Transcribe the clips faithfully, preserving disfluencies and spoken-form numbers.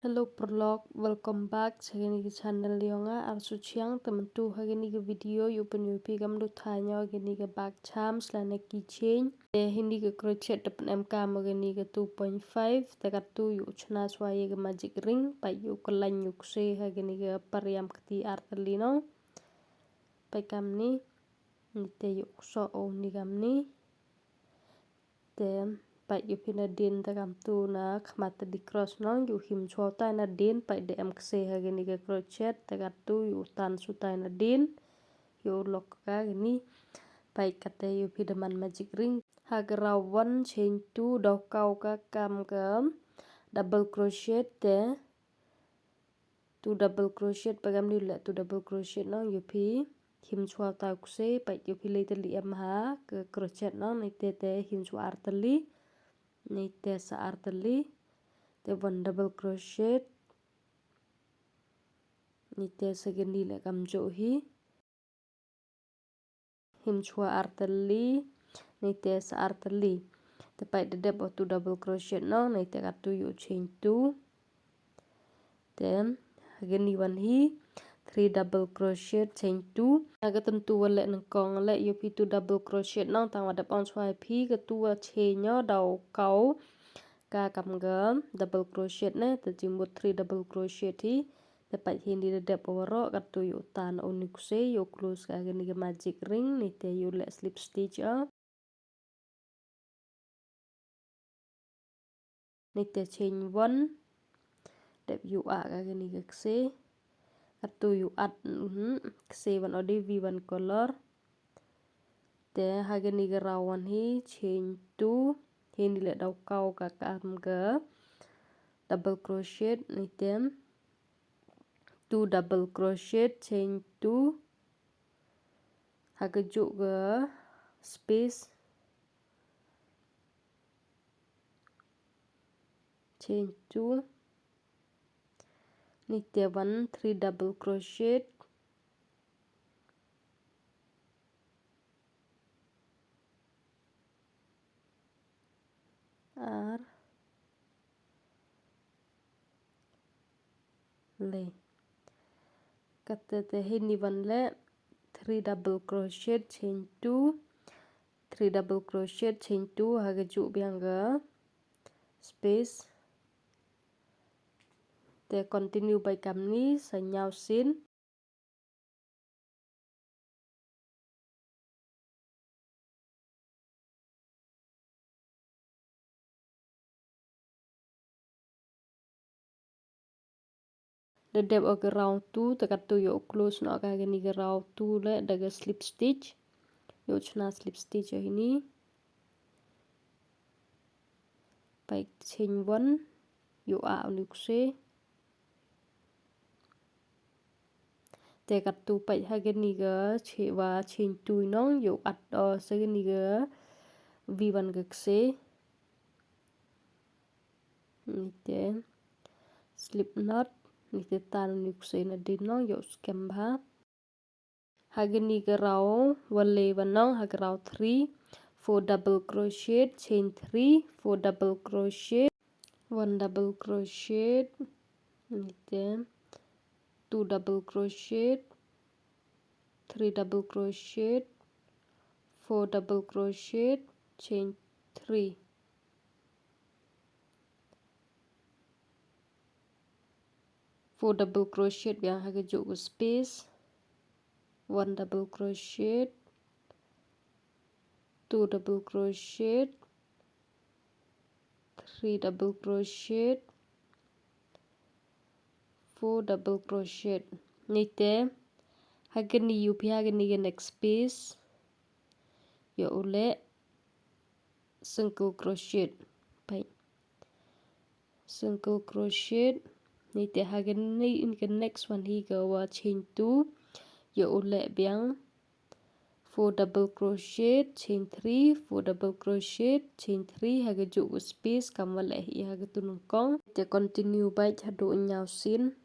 Hello paralok, welcome back sha kane ka channel yong nga, Arsu Chiang. Te mynta ha kane ka video ïoh pynïoh phi kam du thaw ïa kane ka bag charms lane keychain. Te hini ka crochet da pynem kam ha kane ka two point five, te katto ïoh chna shuwa ïa ka magic ring, pat ïoh kyllain ïoh kse ha kane ka pariam kti artylli noh. Pat kamni, ni te ïoh kso o ni kamni. Te pat ïoh phi nadien te kamtu na khmat te di cross noh, ïoh him shuwa utai nadien, pat da em kse ha kane ka crochet, te katto ïoh tan shuwa utai nadien, ïoh lok ka kane, pat kata ïoh phi da man magic ring. Ha ka round one chain two daw kaw ka kam ka double crochet te two double crochet, pat kamni leh two double crochet noh, ïoh phi him shuwa utai u kse, pat ïoh phi leit te leh em ha ka crochet noh, ni te te him shuwa artylli, ni te sa artylli, te one double crochet, ni te sa kane leh kamjooh hi. Him shuwa artylli, ni te sa artylli. Te pat da dep o two double crochet noh, ni te katto ïoh chain two. Te ha kane one hi, three double crochet chain two. Ha kata tu wa leh nyngkong leh ïoh phi two double crochet noh, tang wa dep ong shuwa phi katto wa chain noh daw kaw ka kam ka double crochet ne, te jingmut three double crochet hi. Te pat hini da dep waroh katto ïoh tan o ni u kse, ïoh close ka kane ka magic ring, ni te ïoh leh slip stitch o. Ni te chain one, dep ïoh ah ka kane ka kse, katto ïoh at, mhm, kse wan o di V one color. Te ha kane ka round one hi chain two, hini leh daw kaw ka kam ka double crochet, ni te two double crochet chain two, ha ka juh ka space chain two, ni te one three double crochet, ar le. Kata te hini wan leh three double crochet chain two, three double crochet chain two ha ka juh biang ka space. Te continue bad kamni sa hynñiew sien. Da dep o ka round two, te katto ïoh close noh ka kane ka round two leh da ka slip stitch. Ïoh chna slip stitch o hini. Pat chain one, ïoh ah u ni u kse. Te katto pat ha kane ka chain wa chain two noh, ïoh at o sa kane ka V one ka kse. Ni te slip knot, ni te tan u ni u kse nadien noh, ïoh skem bha. Ha kane ka round wa leh wa noh, ha ka round three, four double crochet, chain three, four double crochet, one double crochet, ni te two double crochet, three double crochet, four double crochet, chain three. Four double crochet biang ha ka juh ka space, one double crochet, two double crochet, three double crochet, four double crochet. Ni te ha kane ïoh phi ha kane ka next space ïoh u leh single crochet. Pat single crochet. Ni te ha kane in ka next one hi ka wa chain two ïoh u leh biang four double crochet, chain three, four double crochet, chain three, ha ka juh ka space kam wa leh hi ha ka tu nyngkong. Te continue bad haduh hynñiew sien.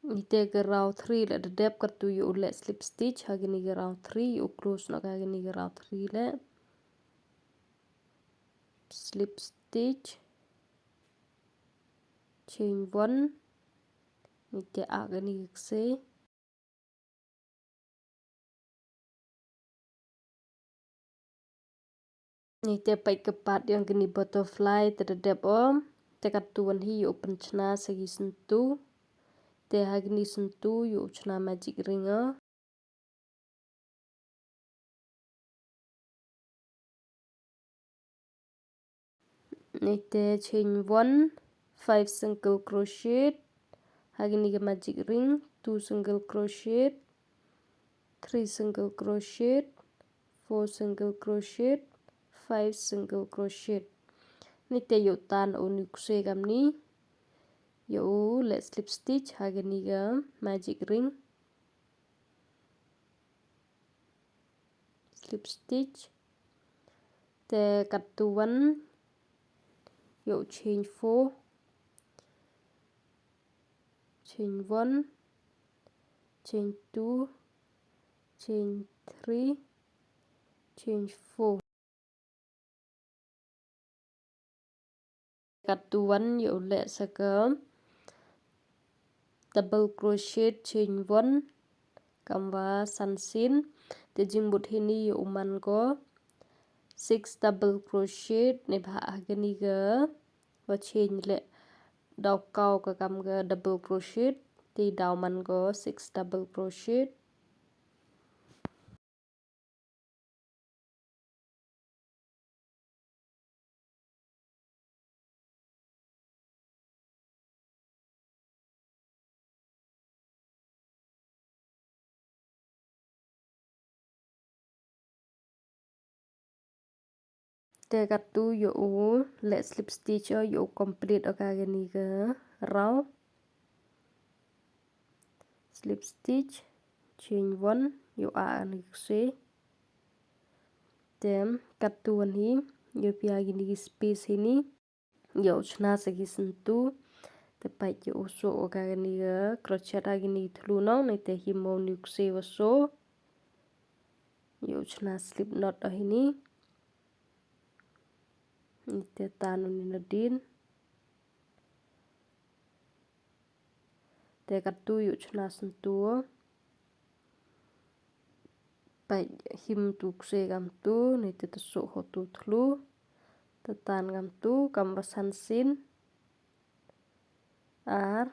Ngi te ka row three leh da dep, katto ïa u leh slip stitch ha kani ka row three, ïa u close noh ka kani ka row three leh. Slip stitch, chain one, ngi te ah kani ka ksai. Ngi te peit ka part ïong kani butterfly te da dep o. Te katto wan hi ïa u pynchna sa ki syntu. Te ha kani syntu ïa u chna magic ring o. Ngi te chain one, five single crochet ha kani ka magic ring, two single crochet, three single crochet, four single crochet, five single crochet. Ngi te ïa u tan u ni u ksai kamni, ïa u leh slip stitch ha kani ka magic ring. Slip stitch. Te katto wan ïa u chain four, chain one, chain two, chain three, chain four. Katto wan ïa u leh sa ka double crochet chain one, kam wa san sien. Te jingmut hini ïa u man ko six double crochet, ne bha ha kani ka wa chain leh daw kaw ka kam ka double crochet, te daw man ko six double crochet. Te katto ïa u leh slip stitch o, ïa u complete o ka kani ka row. Slip stitch, chain one, ïa u ah kani ka ksai. Te katto wan hi ïa u pia kini ki space hini, ïa u chna sa ki syntu. Te peit ïa u soh o ka kani ka crochet ha kini ki thlu nong, ne te him u ni u ksai wa soh. Ïa u chna slip knot o hini. Ngi te tan u ni nadien. Te katto ïa u chna syntu. Peit him tu ksai kamtu, ne te te soh ho tu thlu. Te tan kamtu, kam wa san sien. Ar.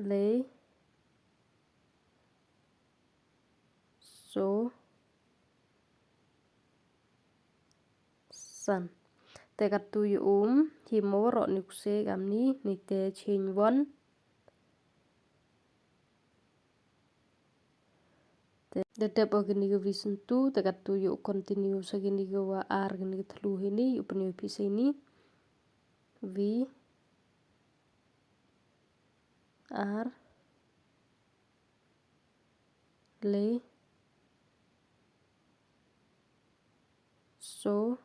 Lai. Soh. San. Te katto ïa u, him u waroh ni u ksai kamni, ne te chain one. Te da dep o kini ka V syntu, te katto ïa u continue sa kini ka wa ar kini ka thlu hini, ïa u pynïoh phi sa hini. V. Ar. Lai. Soh.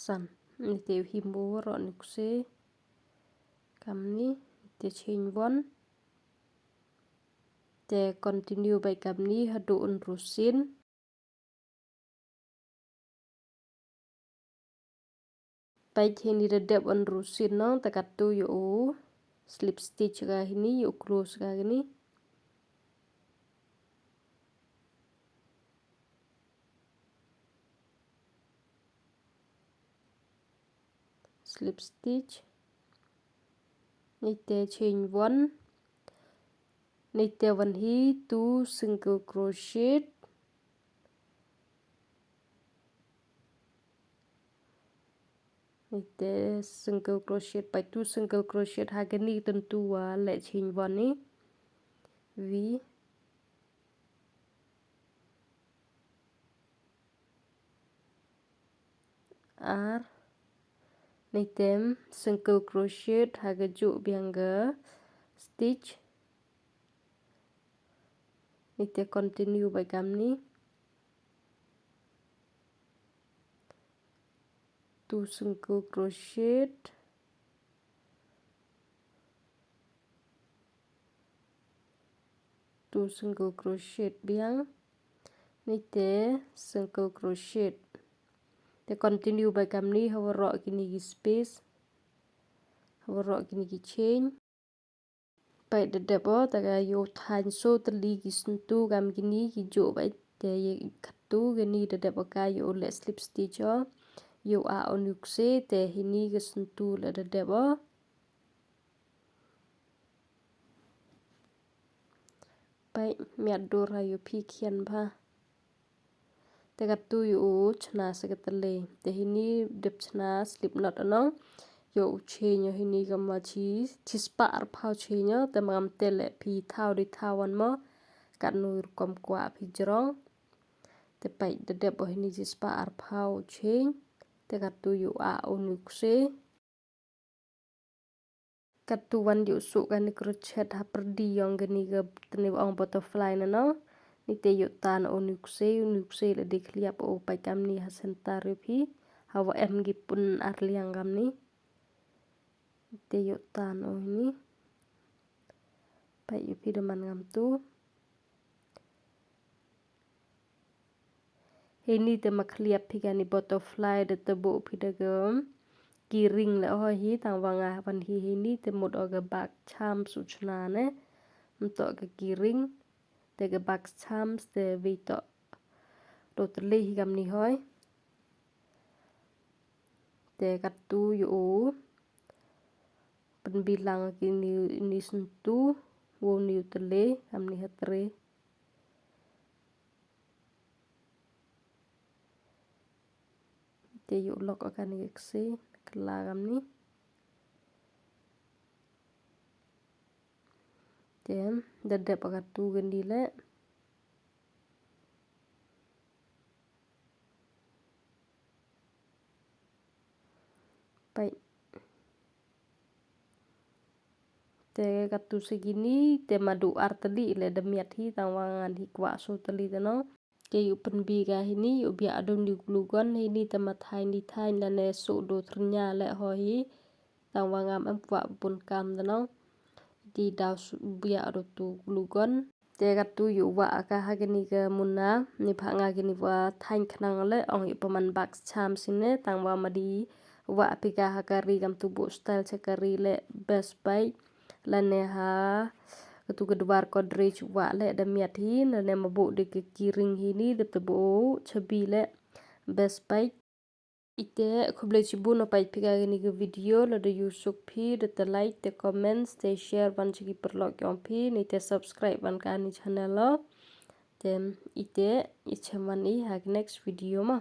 San. Ni te u him u waroh ni u ksai. Kamni, ni te chain one. Te continue beit kamni haduh un rusin. Peit hini da dep un rusin nong, te katto ïa u slip stitch ka hini, ïa u close ka hini. Slip stitch. Ni te chain one. Ni te wan hi two single crochet. Ni te single crochet, peit two single crochet ha kani tyntu wa leh chain one ni. V. Ar. Ni te single crochet ha ka juh biang ka stitch. Ni te continue beit kamni. Two single crochet. Two single crochet biang. Ni te single crochet. Te continue bad kamni ha waroh kini ki space. Ha waroh kini ki chain. Peit da dep o, te ka ïoh thaiñ so tylli ki syntu kam kini ki juh bad te ïa katto kini da dep o ka ïoh leh slip stitch o. Ïoh ah o nukse te hini ka syntu leh da dep o. Peit miat dur ha ïoh phi khian bha. Te katto ïoh u chna sa ka tylli. Te hini dep chna slip knot anong. Ïoh u chain ïoh hini ka ma chi, chi spah arphaw chain ïoh. Te ma ngam te leh phi thaw dei thaw wan mo. Katno rukom kwah phi jrong. Te peit da dep o hini chi spah arphaw chain. Te katto ïoh ah o nukse. Katto wan ïoh suk kani crochet ha pyrdi ïong kani ka tani ong butterfly na no. Ni te ïoh tan o nukse, o nukse la dei khliap o peit kamni ha center ïoh phi. Hawa em ki pun arliang kamni. Te ïoh tan o hini. Peit ïoh phi da man ngam tu. Hini te ma khliap phi kani butterfly da te buh phi da ka keyring leh hoi hi tang wa nga wan hi hini te mut o ka bak cham su chna ne. Mto ka keyring te ka bak cham te wei to. Do te leh hi kamni hoi. Te katto ïoh u pynbilang kini ni syntu wow ni u te leh kamni ha tre. Te ïoh lok o kani ka ksi kylla kamni. Te da dep o katto kani leh. Peit. Te katto sa kini te ma du ar tylli leh da miat hi tang wa ngan hi kwah so tylli te no. Te ïoh pynbi ka hini ïoh biah do ni glue gun hini te ma thaiñ ni thaiñ lane so do thrnya leh ho hi. Tang wa ngam em kwah bun kam te no. Te daw biah do tu glue gun. Te katto ïoh wah ka ha kini ka muna ni pha nga kini wa thaiñ khnang leh ong ïoh paman bak cham sine tang wa ma di wah phi ka ha ka ri kam tu buh style cha ka ri leh best bait lane ha katto ka dwar ko drei wah leh da miat hi lane ma buh de ka keyring hini da te buh chabi leh best bait. Ite khublei chibun o peit phi ka kini ka video lada ïoh suk phi da te like te comments te share wan cha ki paralok ïong phi ni te subscribe wan kani channel o. Te ite i chem wan i ha ka next video ma.